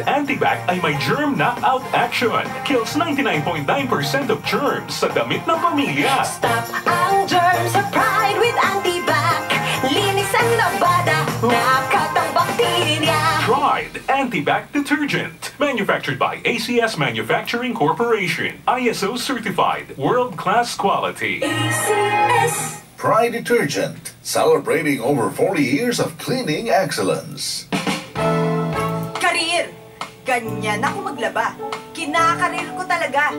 Antibac ay may germ knockout action. Kills 99.9% of germs sa damit ng pamilya. Stop ang germs sa Pride with Antibac. Linis ang labada, knockout ang bakterya. Pride Antibac Detergent. Manufactured by ACS Manufacturing Corporation. ISO certified. World-class quality. ACS. Pride Detergent, celebrating over 40 years of cleaning excellence. Karir! Ganyan ako maglaba. Kinakarir ko talaga.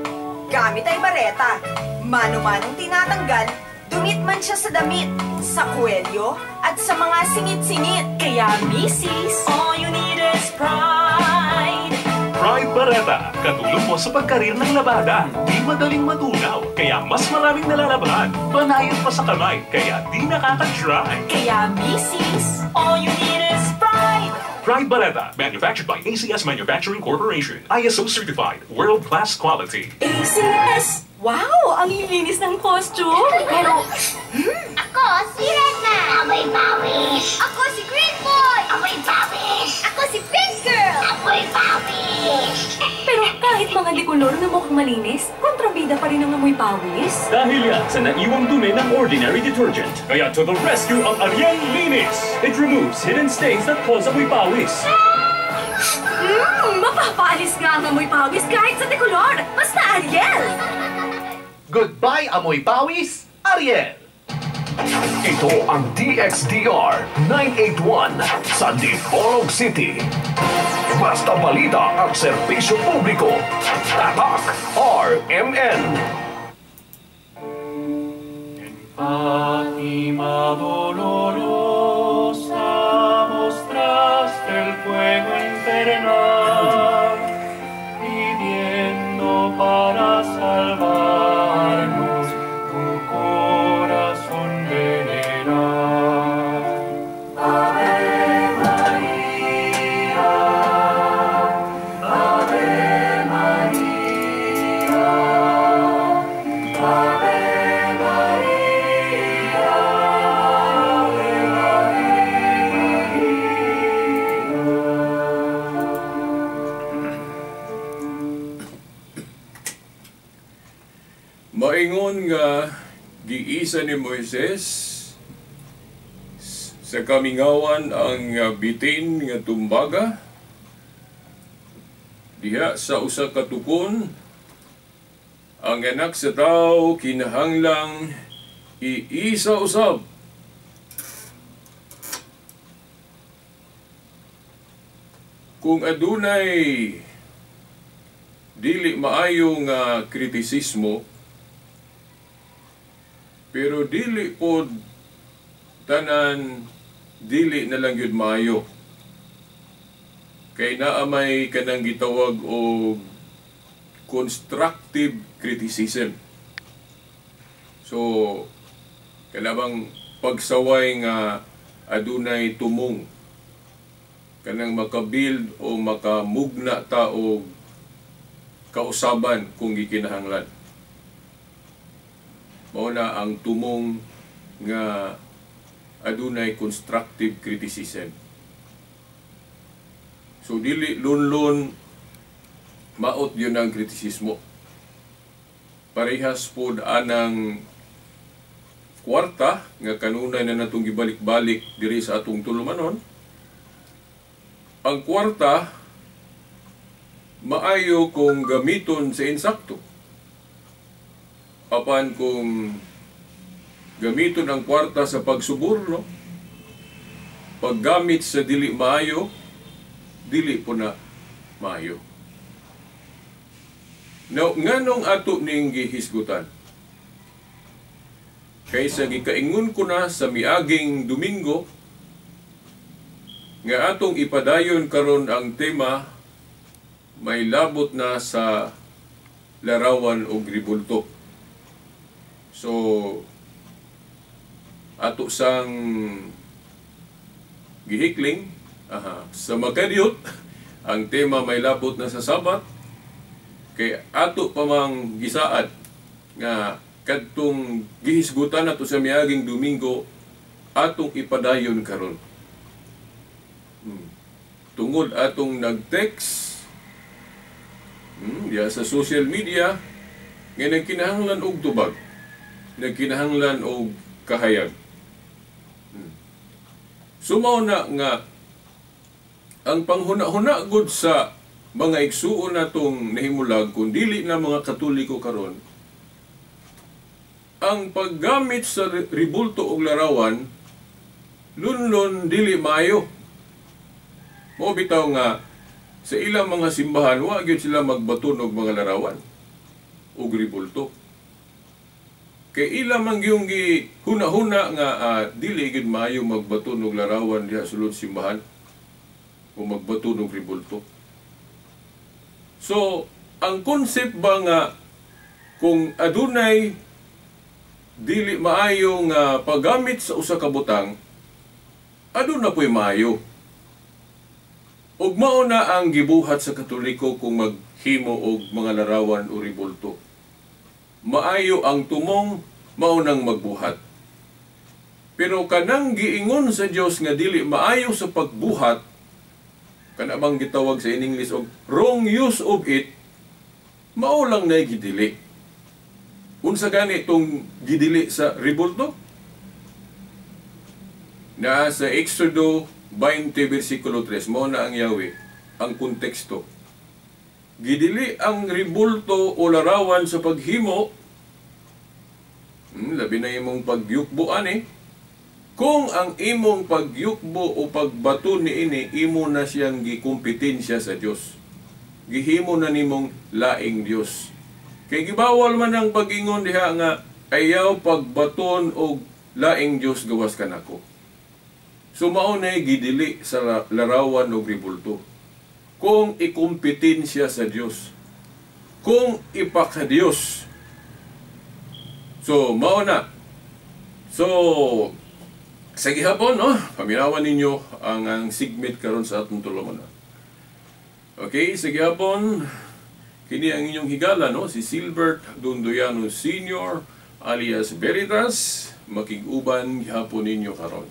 Gamit ay bareta. Mano-manong tinatanggal, dumit man siya sa damit, sa kwelyo, at sa mga singit-singit. Kaya misis, all you need is Pride. Pride Bareta, katulong mo sa pagkarir ng labada. Di madaling matunaw, kaya mas maraming nalalabhan. Banayad pa sa kamay, kaya di nakaka-dry. Kaya misis, all you need is Pride. Pride Bareta, manufactured by ACS Manufacturing Corporation. ISO certified, world-class quality. ACS. Wow! Ang lilinis ng costume! Pero, Ako si Redman! Amoy pawis! Ako si Green Boy! Amoy pawis! Ako si Pink Girl! Amoy pawis! Pero kahit mga dekolor na mukhang malinis, kontrabida pa rin ang amoy pawis. Dahil yan sa naiwang dumi ng ordinary detergent. Kaya to the rescue ang Ariel Linis! It removes hidden stains that cause amoy pawis. Mapapaalis nga ang amoy pawis kahit sa dekolor! Basta Ariel! Goodbye, amoy pawis, Ariel! Ito ang DXDR 981 sa Dipolog City. Basta balita at serbisyo publiko. Tatak RMN. Fátima dolorosa, mostraste el fuego infernal, pidiendo para salvarnos tu corazón venerar. Ave María, Ave María, Ave María, Ave María. Maingon nga giisa ni Moises sa kamingawan ang bitin nga tumbaga diha sa usa ka tukon, ang anak sa tawo kinahanglang iisa usab. Kung adunay dili maayo nga kritisismo, pero dili pod tanan dili na lang yun maayo. Kay naa may kanang gitawag og constructive criticism. So, kanabang pagsaway nga adunay tumong, kanang makabuild o makamugna ta og kausaban kung gikinahanglan. Mao na ang tumong nga adunay constructive criticism. So dili lunlun maot yun ang kritisismo. Parehas pod anang kwarta nga kanunay na natong gibalik-balik diri sa atong tulumanon. Ang kwarta maayo kung gamiton sa insakto. Apan kung gamiton ang kwarta sa pagsuborno, paggamit sa dili maayo, dili po na maayo. Now, nganong ato ning gihisgutan? Kaysa gikaingon ko na sa miaging Domingo, nga atong ipadayon karon ang tema may labot na sa larawan og ribulto. So, ato sang gihikling sa makadiyot, ang tema may labot na sa Sabat, kay ato pa mang gisaad nga kadtong gihisgutan nato sa miaging Domingo atong ipadayon karon. Tungod atong nag-text Diya sa social media nga nagkinahanglan og tubag, nagkinahanglan og kahayag. So mao na nga ang panghuna-huna gud sa mga igsuon natong nahimulag kung dili na mga Katoliko karon, ang paggamit sa ribulto og larawan lunlun dili maayo. Mao bitaw nga sa ilang mga simbahan wa gyud sila magbaton og mga larawan og ribulto. Kay ila man gyung gihuna-huna nga dili gyud maayo magbaton og larawan diha sulod simbahan o magbaton og ribulto. So, ang concept ba nga kung adunay dili maayo nga paggamit sa usa ka butang, aduna po'y maayo. Ug mao na ang gibuhat sa Katoliko kung maghimo og mga larawan o ribulto. Maayo ang tumong, mao nang magbuhat. Pero kanang giingon sa Dios nga dili maayo sa pagbuhat, kana bang gitawag sa in English og wrong use of it, mao lang na gidili. Unsa gani itong gidili sa ribulto? Na sa Exodo 20 versikulo 3, mao na ang Yahweh, ang konteksto. Gidili ang ribulto o larawan sa paghimo, labi na imong pagyukbo ani. Kung ang imong pagyukbo o pagbato niini, imo na siyang gikompetensya sa Dios. Gihimo na nimong laing Dios. Kay gibawal man ang pag-ingon diha nga ayaw pagbaton og laing Dios gawas kanako. So mao na gidili sa larawan og ribulto. Kung ikompetensya sa Dios, kung ipakadiyos. So mao na. So sa gihapon, no, paminawan ninyo ang segment karon sa atong tulumanon. Okay, sa gihapon, kini ang inyong higala, no, si Silbert Dondoyano Sr. alias Veritas, makig-uban gihapon ninyo karon.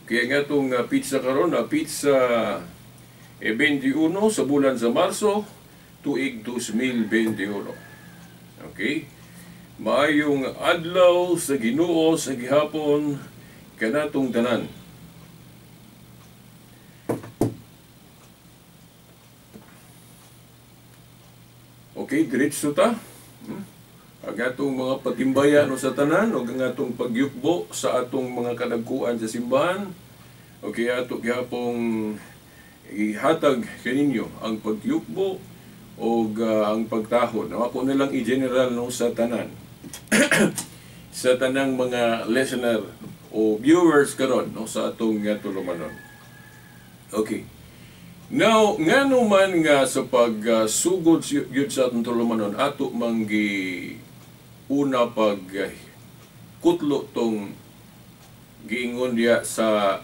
Kaya nga itong pizza karon, na pizza 21 sa bulan sa Marso, tuig 2021. Okay? Maayong adlaw sa Ginoo sa gihapon kanatong tanan. Okay, diretso ta. Ang atong mga patimbaya no sa tanan o ang atong pagyukbo sa atong mga kadagkuan sa simbahan. Okay, ato gihapong ihatag kaninyo ang pagyukbo o ang pagtahod. No, ako na lang i-general no sa tanan. Sa tanang mga listener o viewers karon no sa atong tulumanon. Okay. Now, ngano man nga sa pagsugod gyud sa atong tulumanon, ato manggi una pag kutlo tong giingon diya sa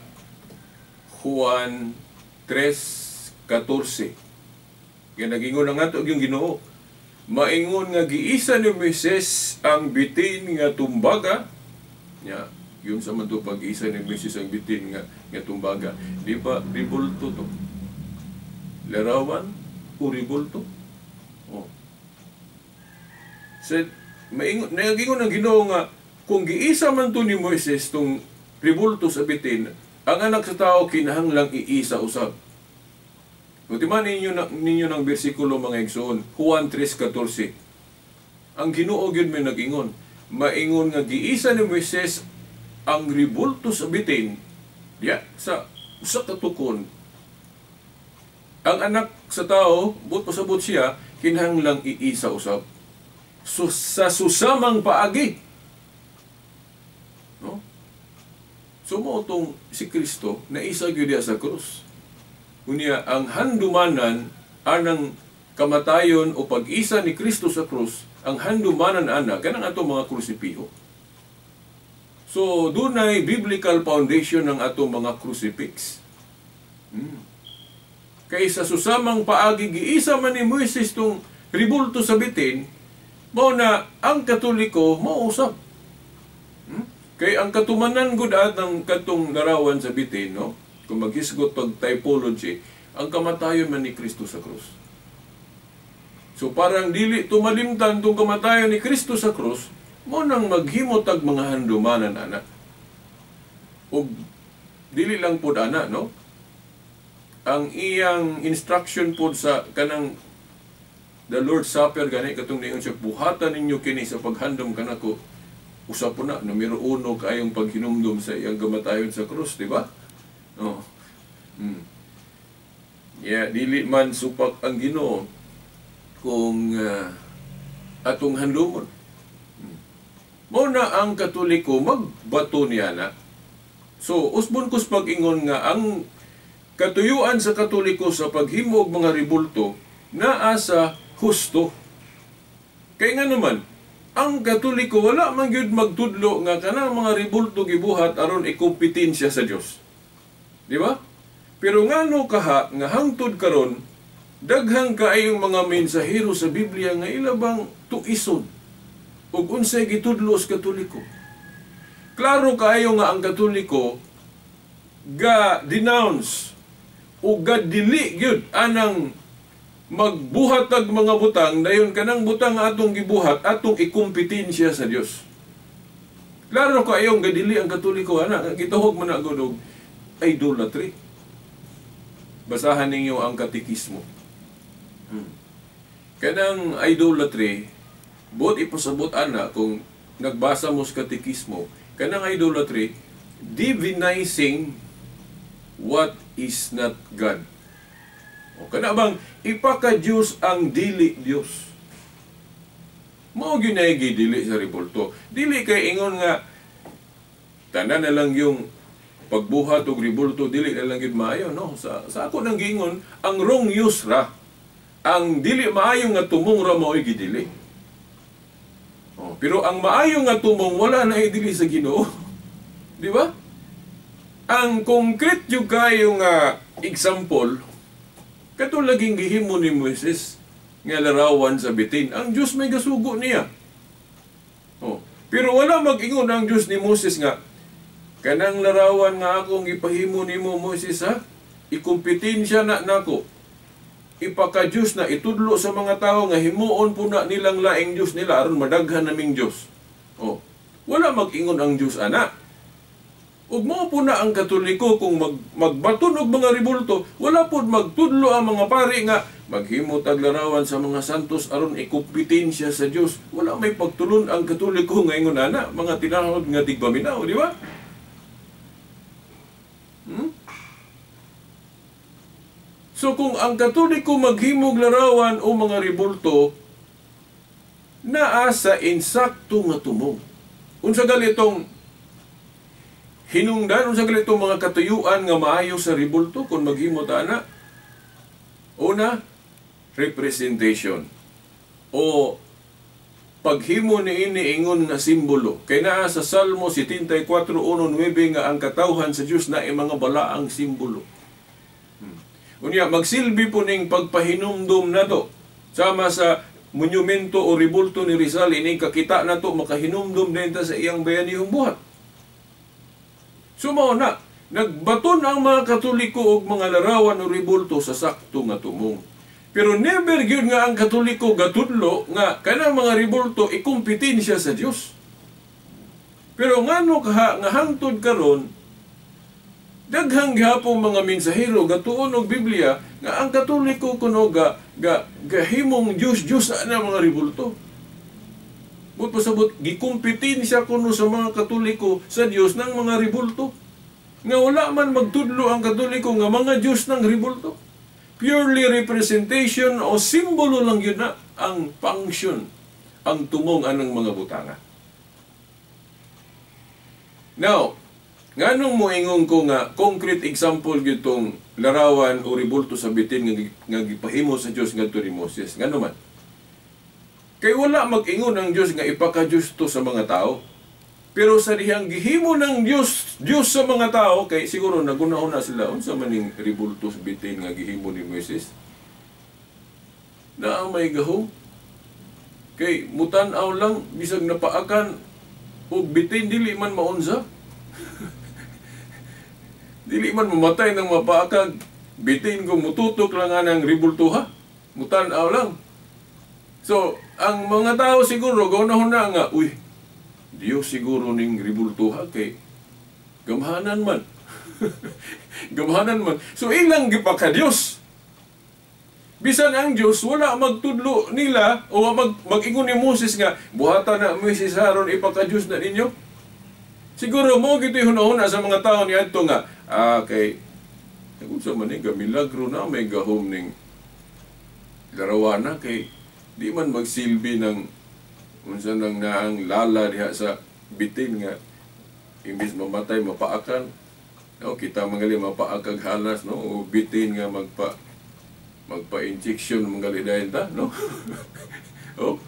Juan 3:14. Nga nagingon ang ato yung Ginoo. Maingon nga giisa ni Moises ang bitin nga tumbaga. Ya, yun sa man to pag-isa ni Moises ang bitin nga tumbaga. Di ba ribulto to? Larawan o ribulto? Oh. So, maingon nagingon ang Ginoo nga kung giisa man to ni Moises tong ribulto sa bitin, ang anak sa tao kinahanglang iisa usab. Kung ninyo ng bersikulo mga igsoon, Juan 3:14. Ang Ginoo gyud may nag-ingon. Maingon nga giisa ni Moises ang ribulto sa bitin, diya sa usa ka tukon. Ang anak sa tao, but pasabot siya, kinahanglang iisa usab. So, sa susamang paagi. No? So mao tong si Kristo naisa gyud diya sa krus. Unya ang handumanan anang kamatayon o pag-isa ni Kristo sa krus, ang handumanan ana kanang atong mga krusipiho. So dunay biblical foundation ng atong mga crucifix. Kay sa susamang paagi giisa man ni Moises tong ribulto sa bitin, mao na ang Katoliko mausap. Kay ang katumanan gud at ng katong larawan sa bitin, no? Kung maghisgot pag typology, ang kamatayon man ni Kristo sa krus. So parang dili tumalimtan tong kamatayon ni Kristo sa krus, mo nang maghimo tag mga handumanan ana. Ug dili lang pod ana, no? Ang iyang instruction pod sa kanang the Lord's Supper gani katong niingon siya, buhatan ninyo kini sa paghandom kanako. Usa po na numero 1 kayong paghinumdum sa iyang kamatayon sa krus, di ba? Oh. Yeah, dili man supak ang Ginoo kung atong handumon. Mao na ang Katoliko magbato niya na. So, usbon ko sa pag-ingon nga ang katuyuan sa Katoliko sa paghimo og mga ribulto naa sa husto. Kay nga naman, ang Katoliko wala man gyud magtudlo nga kanang mga ribulto gibuhat aron ikompetensya sa Dios. Di ba? Pero ngano kaha nga hangtod karon daghang kaayong mga mensahero sa Biblia nga ilabang tuison ug unsay gitudlo sa Katoliko. Klaro kaayo nga ang Katoliko ga denounce o ga dili gyud anang magbuhat og mga butang dayon kanang butang nga atong gibuhat atong ikompetensya sa Dios. Klaro kaayo nga dili ang Katoliko ana, gitawag man na gud og idolatry. Basahan ninyo ang katekismo. Kanang idolatry, buot ipasabot ana kung nagbasa mo sa katekismo, kanang idolatry, divinizing what is not God. O kana bang ipaka-Diyos ang dili Diyos. Mao gyud na dili sa ribulto. Dili kay ingon nga tanan na lang yung pagbuhat og ribulto dili na lang gyud maayo, no? Sa ako nang giingon, ang wrong use ra. Ang dili maayo nga tumong ra mao'y gidili. Oh, pero ang maayo nga tumong wala na idili sa Ginoo. Di ba? Ang concrete yung kayo nga example, kato laging gihimo ni Moises nga larawan sa bitin. Ang Diyos may gasugo niya. Oh, pero wala mag-ingon ang Diyos ni Moses nga kanang larawan nga akong ipahimo nimo Moises ha, ikompetensya na nako. Ipaka-Diyos na itudlo sa mga tao nga himuon po na nilang laing Diyos nila aron madaghan naming Diyos. Oh, wala mag-ingon ang Diyos ana. Ug mao po na ang Katoliko kung magbaton og mga ribulto, wala pod magtudlo ang mga pari nga maghimo tag larawan sa mga santos aron ikompetensya sa Diyos. Wala may pagtulon ang Katoliko nga ingon ana, mga tinahod nga tigpaminaw, di ba? So kung ang Katoliko maghimog larawan o mga ribulto, naa sa insakto nga tumong. Unsa galitong hinungdan, unsa galitong mga katuyuan nga maayo sa ribulto kung maghimo ta ana? Una, representation o paghimo niini ingon nga simbolo. Kay naa sa Salmo 74:1-9 nga ang katawhan sa Dios na mga balaang simbolo. Unya, magsilbi po ning pagpahinumdum nato sama sa monumento o ribulto ni Rizal, ining kakita nato makahinumdum din ta sa iyang bayanihong buhat. So mao na, nagbaton ang mga Katoliko og mga larawan o ribulto sa sakto nga tumong. Pero never gyud nga ang Katoliko gatudlo nga kanang mga ribulto ikompetensya sa Dios. Pero ngano kaha nga hangtod karon daghang gihapong mga mensahero gatuon og Biblia nga ang Katoliko kuno ga gahimong Dios Dios na mga ribulto. But pasabot gikompetensya kuno sa mga Katoliko sa Dios ng mga ribulto. Nga wala man magtudlo ang Katoliko nga mga Dios ng ribulto. Purely representation o simbolo lang yun na ang function, ang tumong anang mga butanga. Now, nganong moingon ko nga concrete example gitong larawan o ribulto sa bitin nga gipahimo sa Dios ngadto ni Moses? Ngano man? Kay wala mag-ingon ang Dios nga ipaka-Dios to sa mga tao. Pero sa dihang gihimo ng Dios, Dios sa mga tao, kay siguro naguna-una sila unsa man ning ribulto sa bitin nga gihimo ni Moises. Naa may gahom. Kay mutan-aw lang bisag napaakan og bitin dili man maunsa. Dili man mamatay ng mapaakag bitin kung mututok lang nga ng ribulto ha. Mutan-aw lang. So, ang mga tao siguro gaunahon na nga, uy, Dios siguro ning ribultuha kay gamhanan man. Gamhanan man. So ilang gipaka-Dios. Bisan ang Dios wala magtudlo nila o mag-ingon ni Moses nga buhatan na Moises aron ipaka-Dios na ninyo. Siguro mo gito'y hunahuna sa mga tao niadto nga kay unsa man ni gamilagro na may gahom ning larawana kay di man magsilbi ng unsa nang naang lala diha sa bitin nga imbis mamatay mapaakan. No, kita mangali mapaakag halas, no, o bitin nga magpa-injection mangali dahil ta, no? Oh.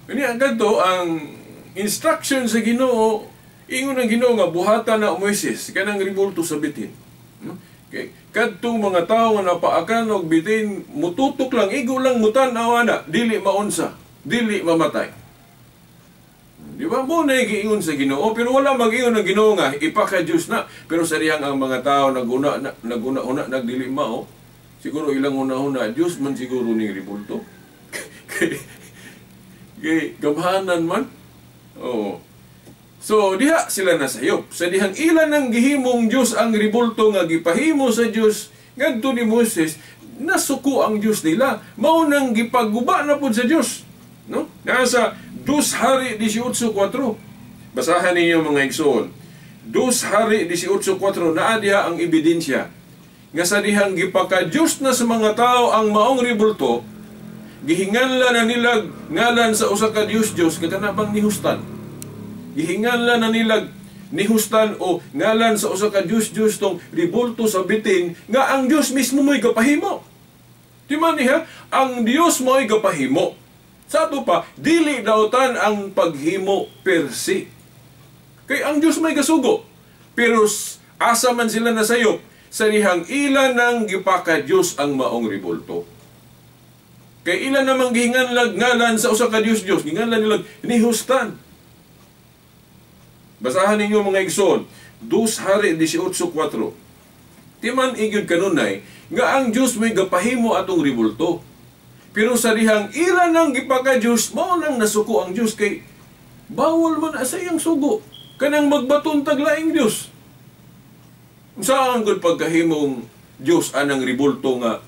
Kani ang kadto ang instruction sa Ginoo, ingon ang Ginoo nga buhatan na Moises kanang ribulto sa bitin. No? Kay kadtong mga tawo nga napaakan og bitin mututok lang, igo lang mutan-aw ana, dili maunsa, dili mamatay. Di ba? Mo na giingon sa Ginoo, pero wala mag-ingon ang Ginoo nga ipaka-Dios na. Pero sa diyang ang mga tao naguna-una nagdili mao, siguro ilang una-una Dios man siguro ning ribulto. Kay gamhanan man. Oo. So diha sila nasayop. Sa dihang ilan ang gihimong Dios ang ribulto nga gipahimo sa Dios ngadto ni Moses, nasuko ang Dios nila. Mao nang gipaguba na pud sa Dios. No? Nasa 2 Hari 18:4. Basahan ninyo mga igsoon. 2 Hari 18:4 naa diha ang ebidensya nga sa dihang gipaka-Dios na sa mga tao ang maong ribulto, gihinganla na nila ngalan sa usa ka Dios-Dios nga kanabang nihustan. Gihinganla na nila nihustan o ngalan sa usa ka Dios-Dios tong ribulto sa bitin nga ang Dios mismo mo'y gapahimo. Di man niya, ang Dios mo'y gapahimo. Sa ato pa, dili dautan ang paghimo per se. Kay ang Dios may gasugo. Pero asa man sila nasayop, sa dihang ilan ang gipaka-Dios ang maong ribulto. Kay ilan namang gihinganlag ngalan sa usa ka Dios-Dios, gihinganlan nilag nihustan. Basahan ninyo mga igsoon, 2 Hari 18:4. Ti man igyud kanunay nga ang Dios may gapahimo atong ribulto. Pero sa dihang ilan ang gipaka-Dios, mao nang nasuko ang Dios kay bawal man sa iyang sugo kanang magbaton tag laing Dios. Unsa ang gud pagkahimong Dios anang ribulto nga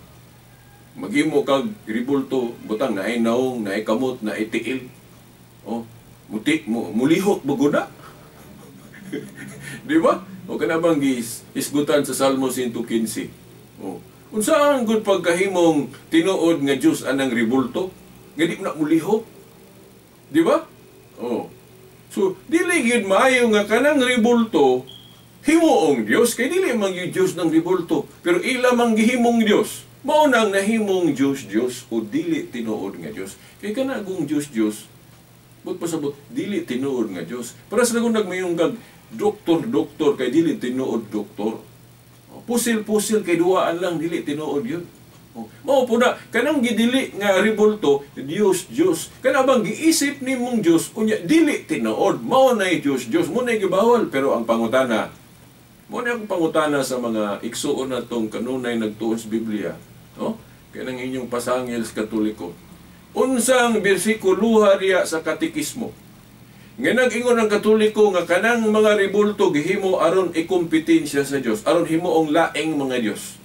maghimo kag ribulto butang naay naong, naay kamot, naay tiil. Oh, muti mulihok baguna. Di ba? O kana bang isgutan sa Salmo 115. Oh. Unsa ang gud pagkahimong tinuod nga Dios anang ribulto nga di na mulihok? Di ba? Oh. So dili gyud maayo nga kanang ribulto himuong Dios kay dili man gyud Dios ng ribulto, pero ila man gihimong Dios. Mao nang nahimong Dios Dios o dili tinuod nga Dios. Kay kana gung Dios Dios but pasabot dili tinuod nga Dios. Para sa nagundag mayong kag doktor doktor kay dili tinuod doktor. Pusil-pusil kay duwaan lang dili tinuod yun. Oh. Mao po na kanang gidili nga ribulto Dios Dios. Kana bang giisip nimong Dios unya dili tinuod. Mao nay Dios Dios mo nay gibawal, pero ang pangutana mo na akong pangutana sa mga igsuon natong kanunay nagtuon sa Biblia, no? Kanang inyong pasangil sa Katoliko. Unsang bersikuloha diya sa katekismo nga nag-ingon ang Katoliko nga kanang mga ribulto gihimo aron ikompetensya sa Dios, aron himuong laing mga Dios.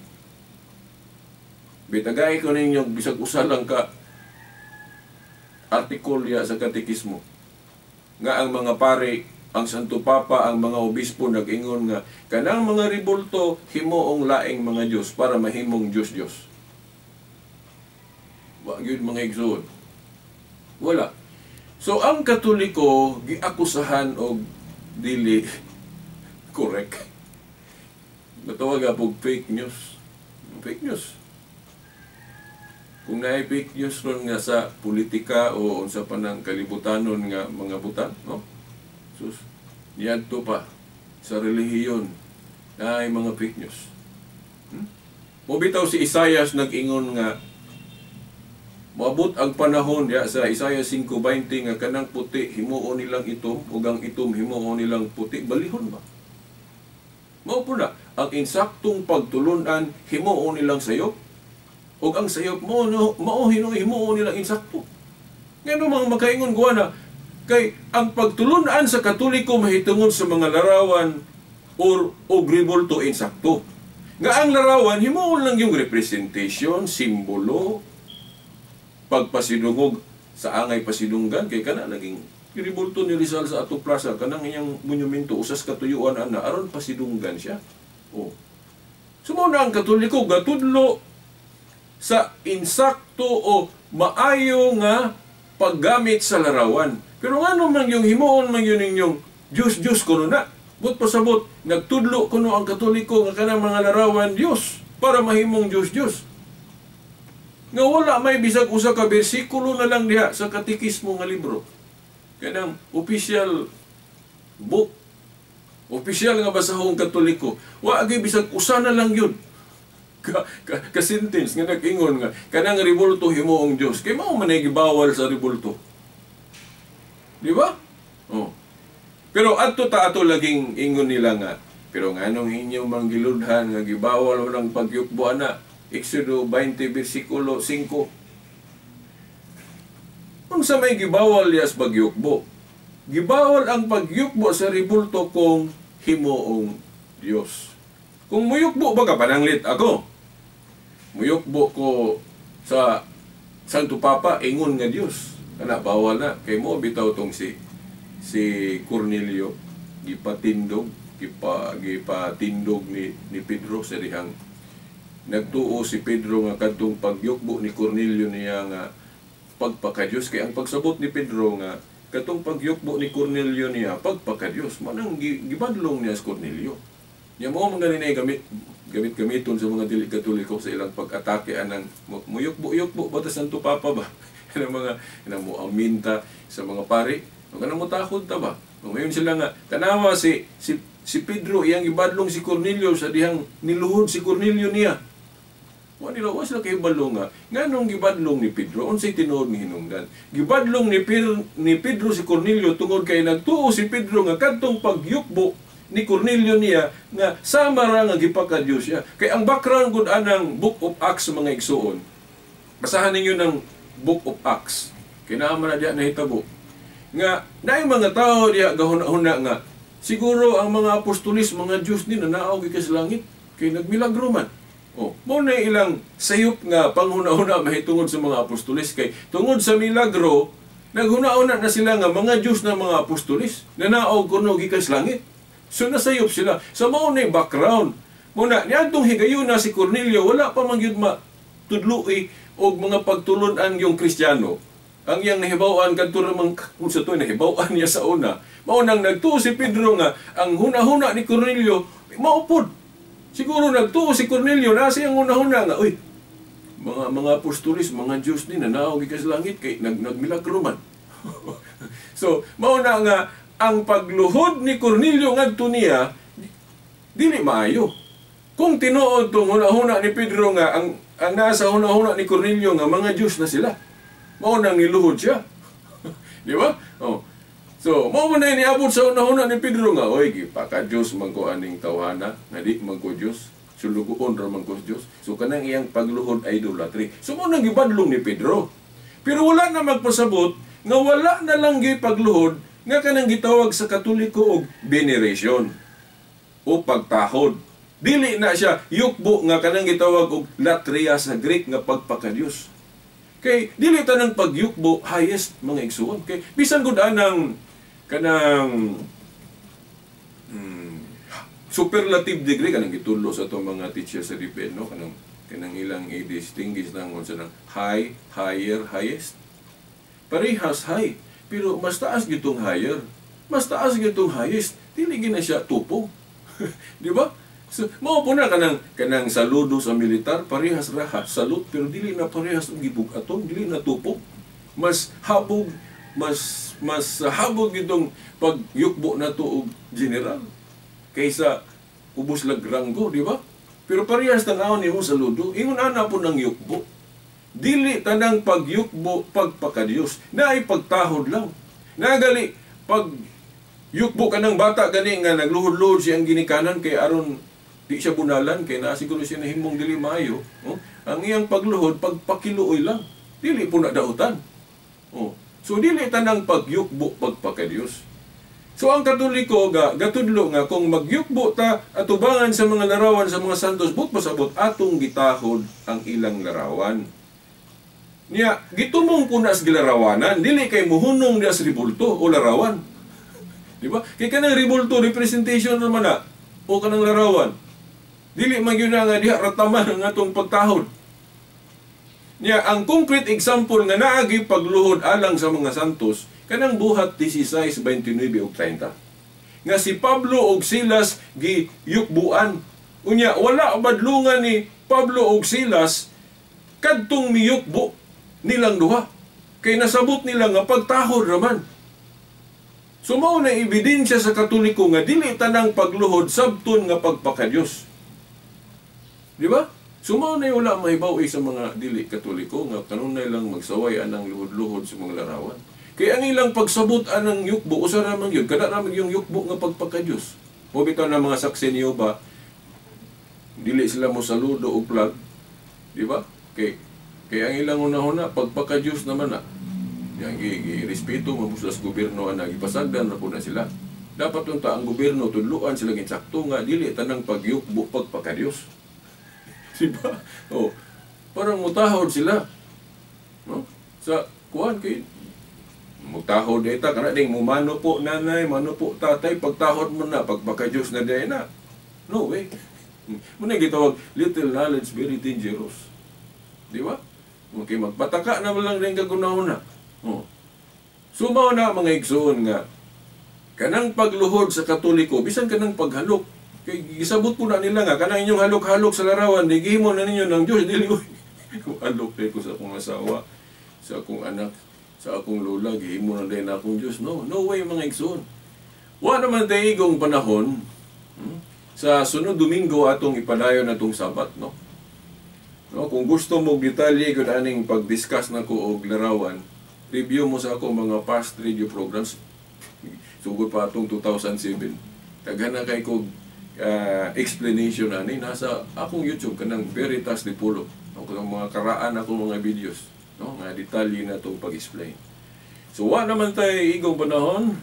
Bitagay ko ninyo bisag usa lang ka artikulo diya sa katekismo nga ang mga pare, ang Santo Papa, ang mga obispo nag-ingon nga kanang mga ribulto himuong laing mga Dios para mahimong Dios Dios. Wa gyud mga igsoon. Wala. So ang Katoliko giakusahan og dili correct. Matawag og fake news. Fake news. Kung naay fake news ron nga sa politika o unsa pa nang kalibutanon nga mga butang, no? Sus, niadto pa sa relihiyon naay mga fake news. Mobitaw si Isayas nag-ingon nga moabot ang panahon diya sa Isaiah 5:20 nga kanang puti himuon nilang itom ug ang itom himuon nilang puti, balihon ba? Mao po na ang insaktong pagtulunan himuon nilang sayop. Ug ang sayop mo no, mao hinuhimuon nilang insakto. Ngano mga makaingon kuha na kay ang pagtulunan sa Katoliko mahitungod sa mga larawan or og rebulto insakto. Nga ang larawan himuon lang yung representation, simbolo, pagpasidungog sa angay pasidunggan kay kana naging rebulto ni Rizal sa ato plaza kanang iyang monumento usas katuyuan ana aron pasidunggan siya. Oh. So mao na ang Katoliko gatudlo sa insakto o maayo nga paggamit sa larawan. Pero ngano man yung himuon man yun ninyong Diyos Diyos kuno na. But pasabot nagtudlo kuno ang Katoliko nga kanang mga larawan Diyos para mahimong Diyos Diyos. Nga wala may bisag usa ka bersikulo na lang diha sa katikismo nga libro. Kanang official book, official nga basahong Katoliko, wa gyud bisag usa na lang yun. Ka sentence nga nag-ingon nga kanang rebulto himuong Dios. Kay mao man ay gibawal sa rebulto. Di ba? Oh. Pero adto ta ato laging ingon nila nga, pero nganong inyo manggiludhan nga gibawal mo ng pagyukbo ana? Exodo 20 versikulo 5. Unsa may gibawal yas pagyukbo? Gibawal ang pagyukbo sa rebulto kung himuong Dios. Kung muyukbo ba ka, pananglit ako. Muyukbo ko sa Santo Papa, ingon nga Dios. Kana bawal na kay mo bitaw tong si Cornelio gipatindog gipatindog ni Pedro sa dihang nagtuo si Pedro nga kadtong pagyukbo ni Cornelio niya nga pagpakadiyos. Kay ang pagsabot ni Pedro nga katong pagyukbo ni Cornelio niya pagpakadiyos, manang gibadlong niya si Cornelio. Nya mo man gani gamit-gamiton sa mga dili Katoliko sa ilang pag-atake anang muyukbo-yukbo ba ta Santo Papa ba? Kanang mga kanang moaminta sa mga pari, kanang motakod ta ba? Ngayon sila nga tanawa si Pedro iyang gibadlong si Cornelio sa dihang niluhod si Cornelio niya. Wa nila wa sila kahibalo nga nganong gibadlong ni Pedro, unsay tinuod nga hinungdan? Gibadlong ni Pedro si Cornelio tungod kay nagtuo si Pedro nga kadtong pagyukbo ni Cornelio niya nga sama ra nga gipakadiyos siya. Kay ang background gud anang Book of Acts mga igsuon. Basahan ninyo ng Book of Acts. Kay naa man na diha nahitabo nga naay mga tao diha gahuna-huna nga siguro ang mga apostolis mga Diyos ni nanaog gikan sa langit kay nagmilagro man. Oh, mao na ilang sayop nga panghuna-huna mahitungod sa mga apostolis kay tungod sa milagro naghuna-huna na sila nga mga Diyos na mga apostolis nanaog kuno gikan sa langit. So nasayop sila. So mao na background. Muna niadtong higayuna si Cornelio wala pa man gyud matudloi og mga pagtulon-an yung Kristiyano. Ang iyang nahibaw-an kadto ra man kung sa to nahibaw-an niya sa una. Mao nang nagtuo si Pedro nga ang huna-huna ni Cornelio maupod. Siguro nagtuo si Cornelio na siyang huna-huna nga uy mga apostolis, mga Diyos ni nanaog gikan sa langit kay nagmilagro man. So mao na nga ang pagluhod ni Cornelio ngadto niya dili maayo. Kung tinuod tong huna-huna ni Pedro nga ang nasa huna-huna ni Cornelio nga mga Diyos na sila, mao nang niluhod siya. Di ba? Oh. So, mao man na niabot sa huna-huna ni Pedro nga oy gipaka-Diyos man ko aning tawhana, nga di man ko Diyos, sulugoon ra man ko Diyos. So kanang iyang pagluhod ay idolatry. So mao nang gibadlong ni Pedro. Pero wala na magpasabot nga wala na lang gipagluhod nga kanang gitawag sa Katoliko og veneration o pagtahod. Dili na siya yukbo nga kanang gitawag og latria sa Greek nga pagpakadiyos. Kay dili tanang pagyukbo highest mga igsuon. Kay bisan gud anang kanang superlative degree kanang gitudlo sa atong mga teacher sa DepEd, no, kanang ilang i-distinguish nang unsa nang high, higher, highest. Parehas high, pero mas taas gitong higher, mas taas gitong highest, dili gina siya tupo. Di ba? So, mao po na kanang saludo sa militar, parehas ra salute pero dili na parehas og gibug-aton, dili na tupo. Mas habog, mas habog gitong pagyukbo nato og general kaysa ubos lag ranggo, di ba? Pero parehas tan-awon nimo saludo, ingon ana po nang yukbo. Dili tanang pagyukbo pagpakadiyos, naay pagtahod lang. Nagali pag yukbo ka ng bata gani nga nagluhod-luhod siyang ginikanan kay aron Di siya bunalan kay naa siguro siya nahimong dili maayo, no? Ang iyang pagluhod pagpakiluoy lang. Dili po na dautan. Oh. So dili tanang pagyukbo pagpakadiyos. So ang Katoliko ga gatudlo nga kung magyukbo ta atubangan sa mga larawan sa mga santos, but pasabot atong gitahod ang ilang larawan. Niya gitumong po na sa gilarawanan, dili kay muhunong niya sa ribulto o larawan. Di ba? Kay kanang ribulto representation naman na o kanang larawan. Dili man gyud na nga diha rataman ang atong pagtahod. Niya ang concrete example nga naagi pagluhod alang sa mga santos kanang buhat 16, 29 ug 30. Nga si Pablo ug Silas giyukbuan. Unya wala badlungan ni Pablo ug Silas kadtong miyukbo nilang duha. Kay nasabot nila nga pagtahod raman. So mao na ebidensya sa Katoliko nga dili tanang pagluhod sabton nga pagpakadiyos. Di ba? So mao na wala mahibaw sa mga dili Katoliko nga kanunay lang magsaway anang luhod-luhod sa mga larawan. Kaya ang ilang pagsabot anang yukbo, usa ra man gyud, kada ra man yung yukbo nga pagpakadiyos. O bitaw na mga saksi niyo ba, dili sila mo saludo og flag, di ba? Kay ang ilang una-una pagpakadiyos naman na. Yang gi-respeto man sila sa gobyerno ana, gipasagdan ra po na sila. Dapat unta ang gobyerno tudluan sila ginsakto nga dili tanang pagyukbo pagpakadiyos. Di ba? Oh, parang mutahod sila. No? Sa kuan kay mutahod dita kana ding mumano po nanay, mano po tatay, pagtahod mo na pagpakadiyos na day na. No way. Muna gitawag little knowledge very dangerous. Di ba? Okay, magpataka na lang din kagunahon na. Oh. So mao na mga igsoon nga kanang pagluhod sa Katoliko bisan kanang paghalok kay gisabot po na nila nga kanang inyong halok-halok sa larawan di gihimo na ninyo ng Dios dili halok ko sa akong asawa, sa akong anak, sa akong lola, gihimo na din akong Dios. No, no way mga igsoon. Wa naman tay igong panahon. Sa sunod Domingo atong ipadayon atong Sabat, no? No, kung gusto mo detalye gud aning pag-discuss nako og larawan, review mo sa ako mga past radio programs. Sugod pa atong 2007. Daghan na kay kog explanation ani nasa akong YouTube kanang Veritas Dipolog. No, kanang mga karaan akong mga videos, no, nga detalye na itong pag-explain. So wa naman tay igong panahon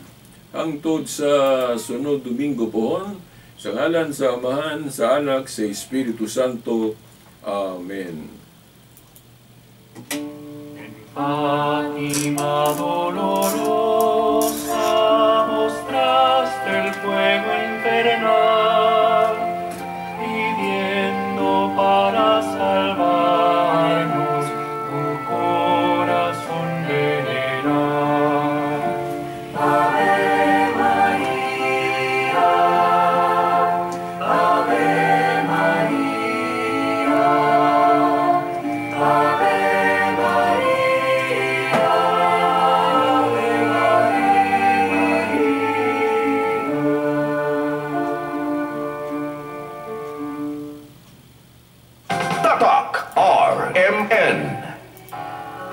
hangtod sa sunod Domingo pohon, sa ngalan sa Amahan, sa Anak, sa Espiritu Santo. Amen. En Fátima dolorosa mostraste el fuego infernal, pidiendo para salvarnos tu corazón veneral. Ave María, Ave María, Ave María, Ave María. Tatak RMN.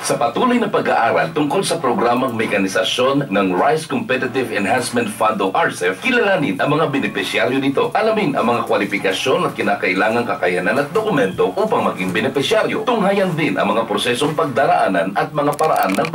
Sa patuloy na pag-aaral tungkol sa programang mekanisasyon ng Rice Competitive Enhancement Fund o RCEF, kilalanin ang mga benepisyaryo nito. Alamin ang mga kwalifikasyon at kinakailangang kakayanan at dokumento upang maging benepisyaryo. Tunghayan din ang mga prosesong pagdaraanan at mga paraan ng